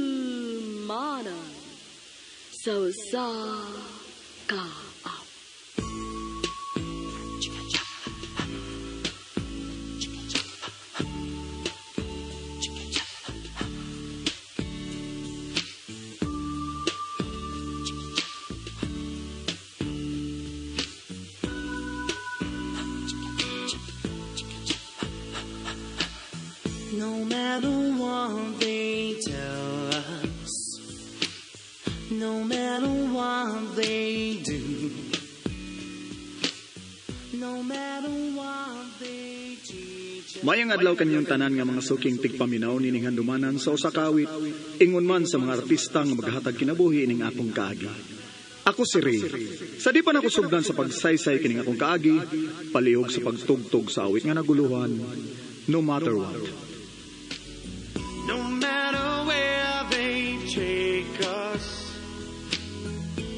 Handumanan sa usa ka awit. No matter what they tell us, no matter what they do, no matter what they teach us. Mayang adlaw kanyang tanan nga mga suking tigpaminaw nining handumanan sa usa ka awit, ingon man sa mga artista nga maghatag kinabuhi ining akong kaagi. Ako si Ray. Sa di pa nako sugdan sa pagsaysay kining akong kaagi, palihog sa pagtugtog sa awit nga naguluhan, "No Matter What." No matter where they take us,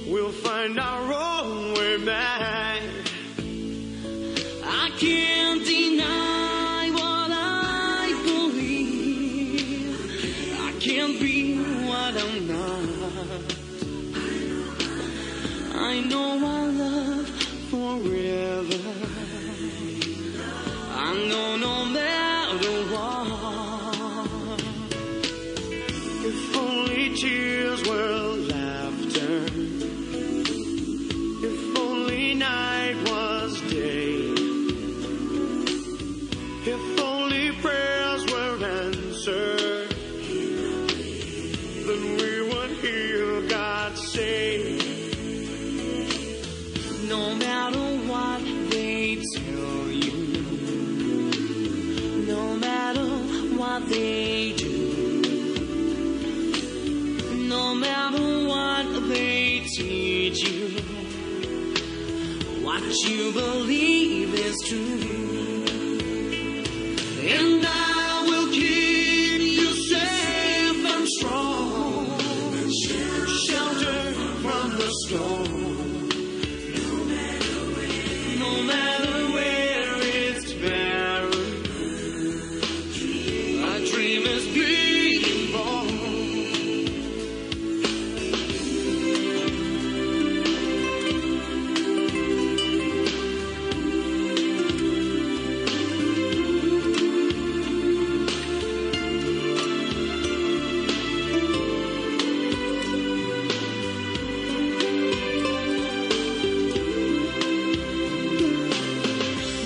we'll find our own way back. I can't deny what I believe. I can't be what I'm not. I know I love forever. I know no matter what. If only tears were laughter. If only night was day. If only prayers were answered, then we would hear God say. No matter what they tell you, no matter what they do, no matter what they teach you, what you believe is true. And I will keep you safe and strong, sheltered from the storm. No matter where it's barren, a dream is being born.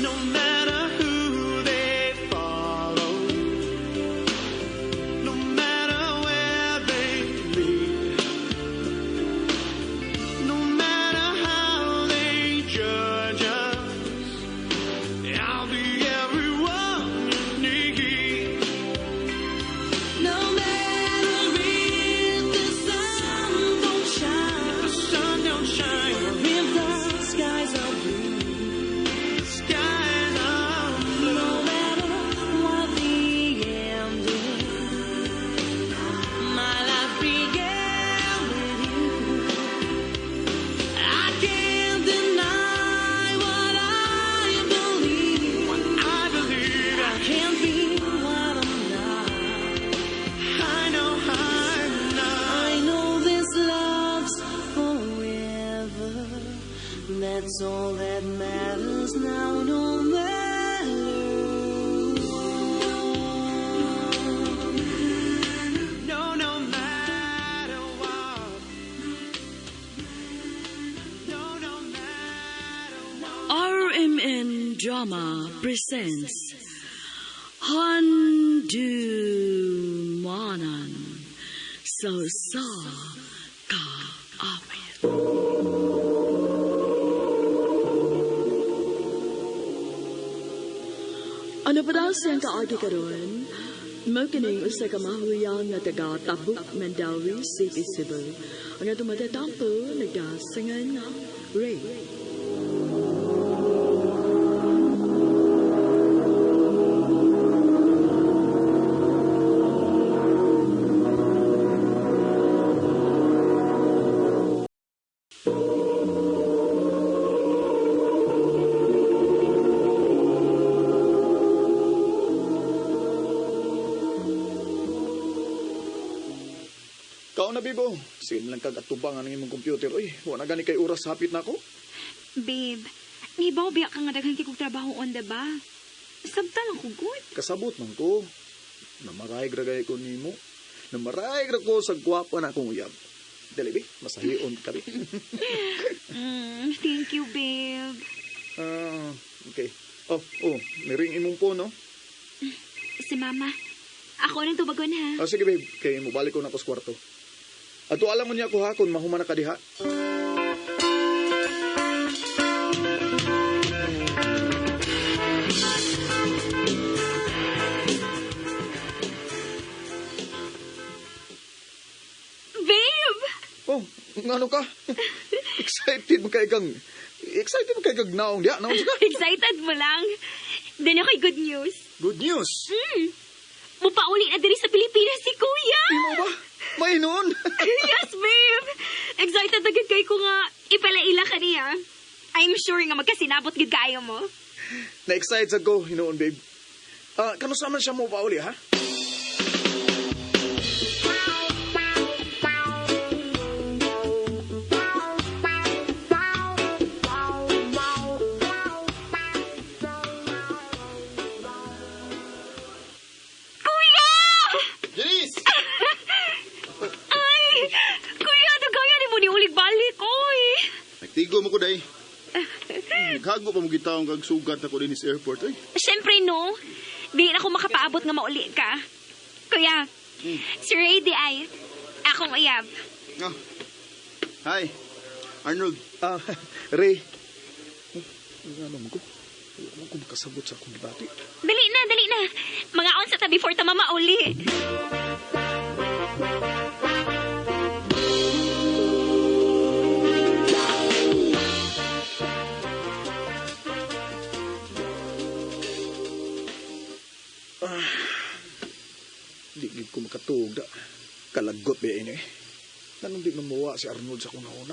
No matter who they follow, no matter where they lead, no matter how they judge us, I'll be everyone you need. No matter if the sun don't shine, The sun don't shine, or if the skies are blue, the skies are blue. No matter what the end is, my life began with you. I can't deny what I believe. I believe. I can't be what I'm not. I know I'm not. I know this love's forever. That's all that matters now, no matter what. No matter what. No matter what. RMN Drama presents Handumanan sa usa ka awit. Ano pa daw siyang kaagi karon? Mao kining usa ka mahuyang nga taga Tabuk, Mandaue City, Cebu. Ang atong matatampo nagasangan nga Ray. Na, Bibo. Sige na lang kag atubang ang imong computer. Uy, wala gani kay oras hapit na ako. Babe, nibaw biya ka nga daghan kay kog trabaho on, diba? Sabta lang ko good. Kasabot man ko. Namaray ra gay ko nimo. Namaray ra ko sa gwapa na akong uyab. Dali, bi. Masahion ka, bi. Thank you, babe. Ah, okay. Oh, niring imong phone, no? Si Mama. Ako nang tubagon, ha? Ah, sige, babe. Kay mobalik ko na ko sa kwarto. Ato alam mo niya ako ha, kung mahuman na ka diha. Babe! Oh, ngano ka? Excited mo kay kang excited mo kay kag naong diha, naong ka. Excited mo lang. Then ako'y good news. Good news. Mupauli na diri sa Pilipinas si Kuya! Imo ba? May noon. Yes, babe! Excited na gid kay ko nga ipalaila ka niya. I'm sure nga magkasinabot gid kaayo mo. Na-excite sa ko, hinuon, babe. Ah, kano sa man siya mo pauli, ha? Kuya! Janice! Ay! Kuya, dugaya ni mo ni ulig balik, oy! Nagtigo mo ko, day. Naghago pa mo gitawang kag sugat ako din sa airport, oy. Siyempre, no. Di na ako makapaabot nga mauli ka. Kuya, si Ray di ay. Akong uyab. Ah. Hi. Arnold. Ah, Ray. Oh, ano mo ko? Wala ko makasabot sa akong gibati. Dali na, dali na. Mga on sa ta before ta mamauli. Di gid ko makatuog da. Kalagot ba ini? Nanong di mamuwa si Arnold sa akong nauna?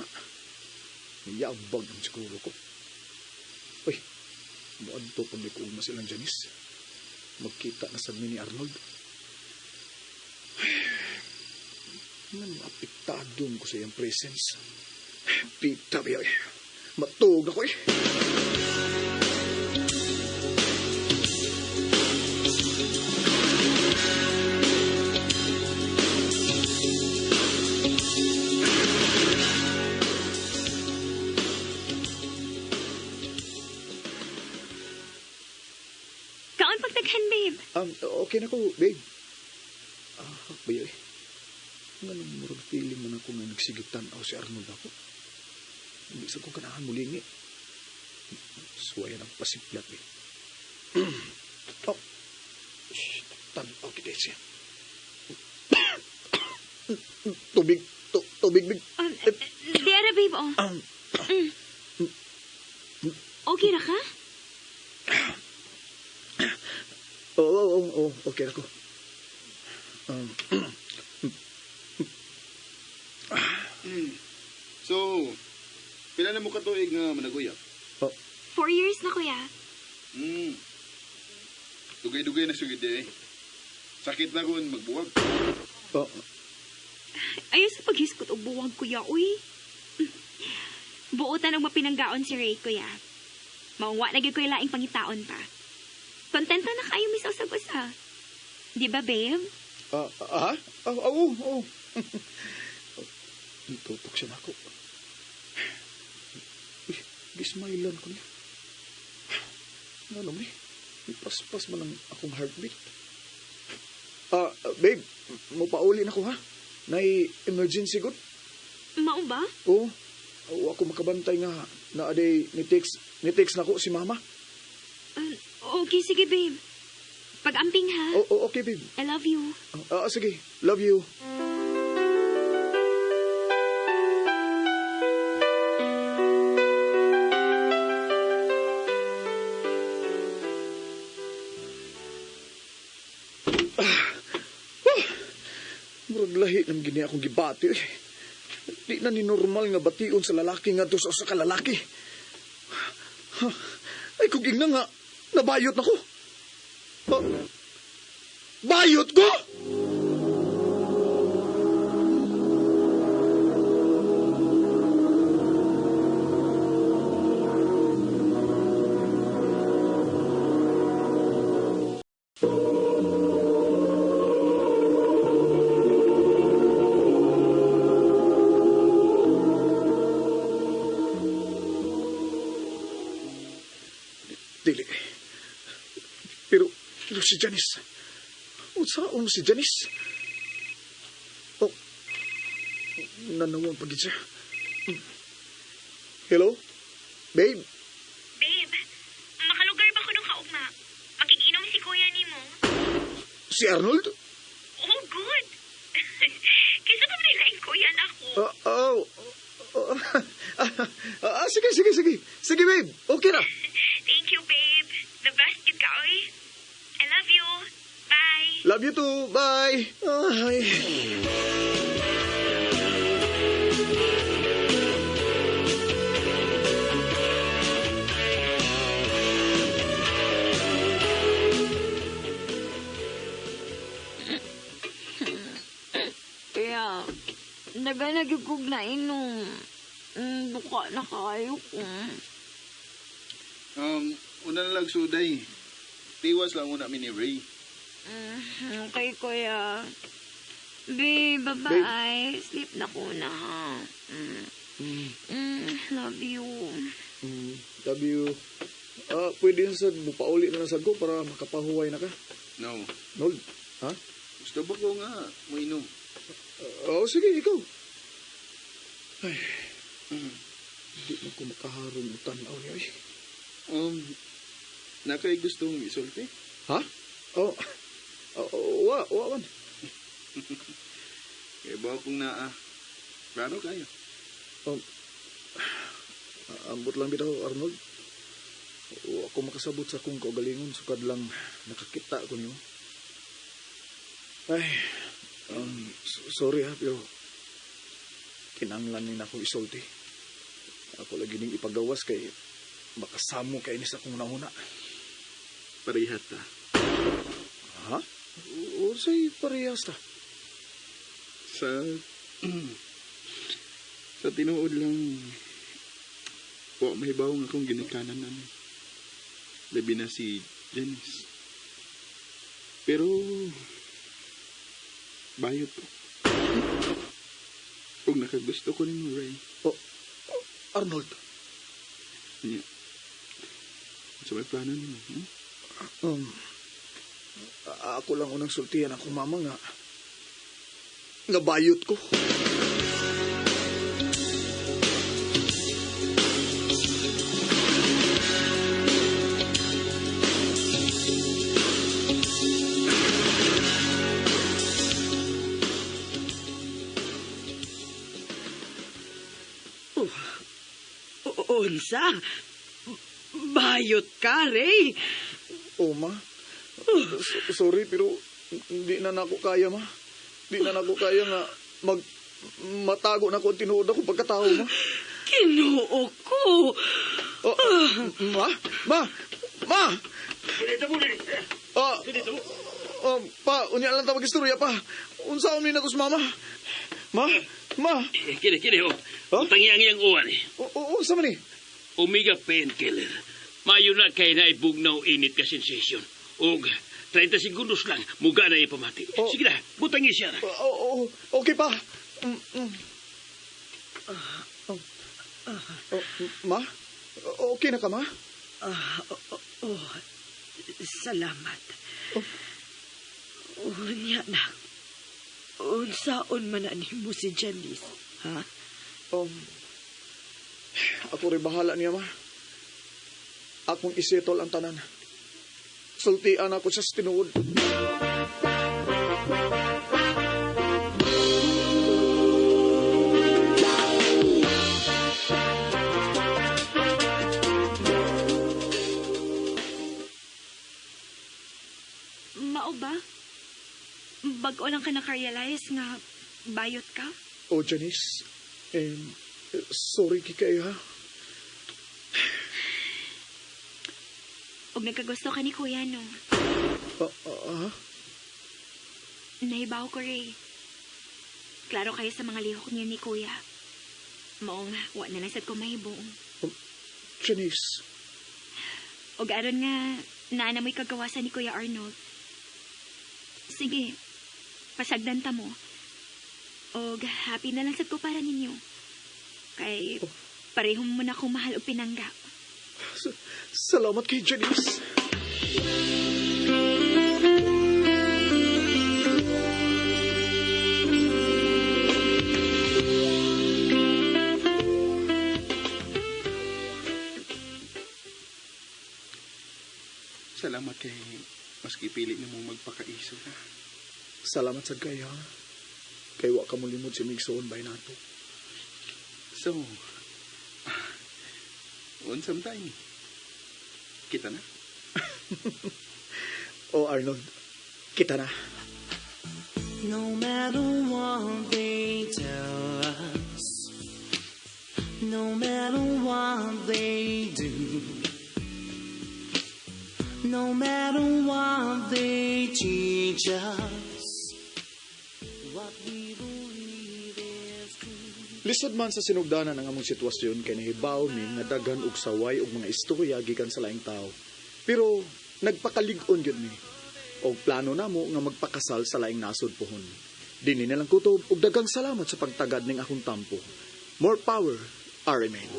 Niyabag ang siguro ko. Uy, muadto pa may kuuma silang Janice. Magkita na sa ni Arnold. Nganong apektado ko sa iyang presence. Pita ba eh. Matuog ako eh. Kaon pagdaghan, babe. Okay na ko, babe. Ah, ba eh. Nganong murag feeling man ako nga nagsigitan aw si Arnold ako. Hindi sa ko kanahan mulingi. Suwayan ang pasiplat eh. Oh. Shh, tan-aw kita siya. Tubig, tubig, big. Di ara, babe, oh. Okay ra ka? Oo, okay na ko. So, pila na mo katuig nga managuyab? Oh, 4 years na, kuya. Dugay-dugay na sugid eh. Sakit na kun magbuwag. Oh. Ayaw sa paghiskot og buwag, kuya, uy. Buotan og mapinanggaon si Ray, kuya. Maungwa na gyud ko'y laing pangitaon pa. Kontento na kayo mi sa usag-usa. Di ba, babe? Ah, ah, ah, oo, oo. Nitutok siya na ako. Uy, gismailan ko niya. Ano mo eh? Ipaspas man ang akong heartbeat. Ah, babe, mapauli na ko ha. Nay emergency good. Mao ba? Oo. Oo, ako makabantay nga na aday ni text na ko si mama. Okay, sige, babe. Pag-amping ha. Oo, okay, babe. I love you. Sige. Love you. Murag lahi ng gini akong gibati. Eh. Di na ni normal nga bation sa lalaki nga sa usa ka lalaki. Ha, ay, kung ingna nga, nabayot na ko. Ha, bayot ko? Dili. Pero si Janice. Unsaon si Janice? Oh. Nanawang pagid siya. Hello? Babe? Babe, makalugar ba ko nung kaugma? Makikinom si kuya nimo. Si Arnold? Oh, good. Kaysa pa man laing kuya na ako. Oh. Sige, sige, sige. Sige, babe. Okay na. Thank you, babe. The best you ka, oy. I love you. Bye. Love you too. Bye. Ay. Kaya, naganagigog na inom. Buka na kayo ko. Una na lang suday. Tiwas lang una mi ni Ray. Okay, kuya. Babe, bye-bye. Sleep na ko na, ha? Love you. Love you. Pwede na sad mupauli na lang sad ko para makapahuway na ka. No. Nold, ha? Gusto ba ko nga moinom? Oo, sige, ikaw. Ay, hindi mo ko makaharong tanaw niya. Ay. Nakay gustong isulti? Ha? Oh, oh, wa man. Kaya ba akong naa? Klaro kayo. Ambot lang bitaw, Arnold. O, ako makasabot sa akong kaugalingon sukad lang nakakita ko niyo. Ay, sorry ha, pero kinanglan ni na akong isulti. Ako lagi ning ipagawas kay makasamo kay ni sa akong nahuna. Parehat ta. Ha? Unsay parehas ta? Sa... sa tinuod lang, wa mahibaw nga akong ginikanan nami. Labi na si Janice. Pero, bayot ko. Kung nakagusto ko nimo, Ray. Oh, Arnold. Nya. Sa may plano nimo, Ako lang unang sultihan akong mama nga bayot ko. Unsa? Bayot ka, Ray. Oh, ma. Sorry, pero hindi na nako kaya, ma. Di na nako kaya nga matago na ko ang tinuod ako pagkatao, ma. Kinuo ko. Oh, ma? Ma! Ma! Oh, pa, unya lang ta mag-istorya, pa. Unsa ni na to sa mama? Ma? Ma? Kini, kini, oh. Huh? Tangi ang iyang uwan, eh. Unsa man ni? Omega painkiller. Mayo na kay na ibugnaw init ka sensation. Og 30 segundos lang, muga na ipamati. Oh. Sige na, butangi siya na. Oh, okay pa. Oh. Oh, ma? Okay na ka, ma? Oh, salamat. Oh. Unya na. Unsaon man na nimo si Janice, ha? Ako rin bahala niya, ma. Akong isetol ang tanan. Sultian ako sa tinuod. Mao ba? Bag-o lang ka naka-realize nga bayot ka? Oh, Janice. Sorry kay ha. Og nagkagusto ka ni Kuya, no? Ha? Nahibaw ko, Ray. Klaro kayo sa mga lihok niyo ni Kuya. Maong, wa na lang sad ko mahibong. Janice. Og aron nga, naa na mo'y kagawasan ni Kuya Arnold. Sige, pasagdan ta mo. Og happy na lang sad ko para ninyo. Kay, pareho mo na akong mahal og pinangga. Salamat kay Janice. Salamat kay maski pili nimo magpakaiso na. Salamat sad kay ha. Kay wa ka molimod si Migsoon bay nato. So, unsam tayo ni? Kita na? Oh Arnold, kita na. No matter what they tell us, no matter what they do, no matter what they teach us, what we believe is true. Lisod man sa sinugdanan ang among sitwasyon kay nahibaw mi nga daghan og saway og mga istorya gikan sa laing tawo. Pero nagpakalig-on gyud mi. Og plano namo nga magpakasal sa laing nasod pohon. Dinhi na lang kutob og daghang salamat sa pagtagad ning akong tampo. More power, RMN.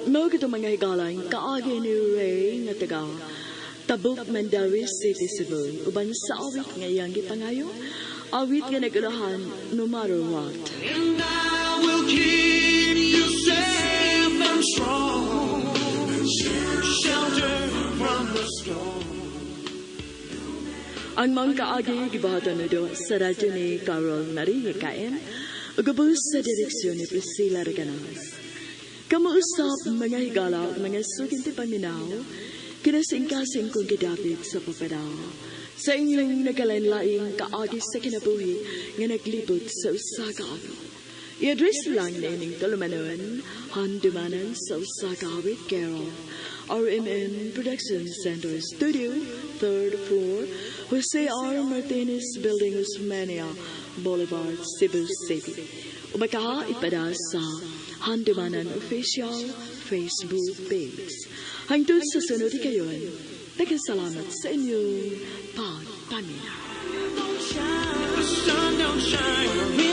Mao gito mga higalan, kaagi ni Ray nga taga Tabuk, Mandaue City, Cebu. Uban sa awit nga iyang gipangayo, awit nga nag-ulahan no matter what. And I will keep you safe and strong, shelter from the storm. Ang mga kaagi gibuhaton ni sa radyo ni Carol Marie KM ug ubos sa direksyon ni Priscilla Reganas. Kamuusap mga higala ug mga suginti paminaw, kinasingkasing kong gidapit sa papadaw. Sa inyong nagkalain-laing kaagi sa kinabuhi nga naglibot sa usa ka awit. I-address lang na ining tulumanon, handumanan sa usa ka awit, care of RMN Production Center Studio, 3rd floor, Jose R. Martinez Building, Osmeña Boulevard, Cebu City. Umakaha ipada sa Handumanan Official Facebook page. Hangtod sa sunod kayon, daghang salamat sa inyong pagpaminaw. The sun don't shine.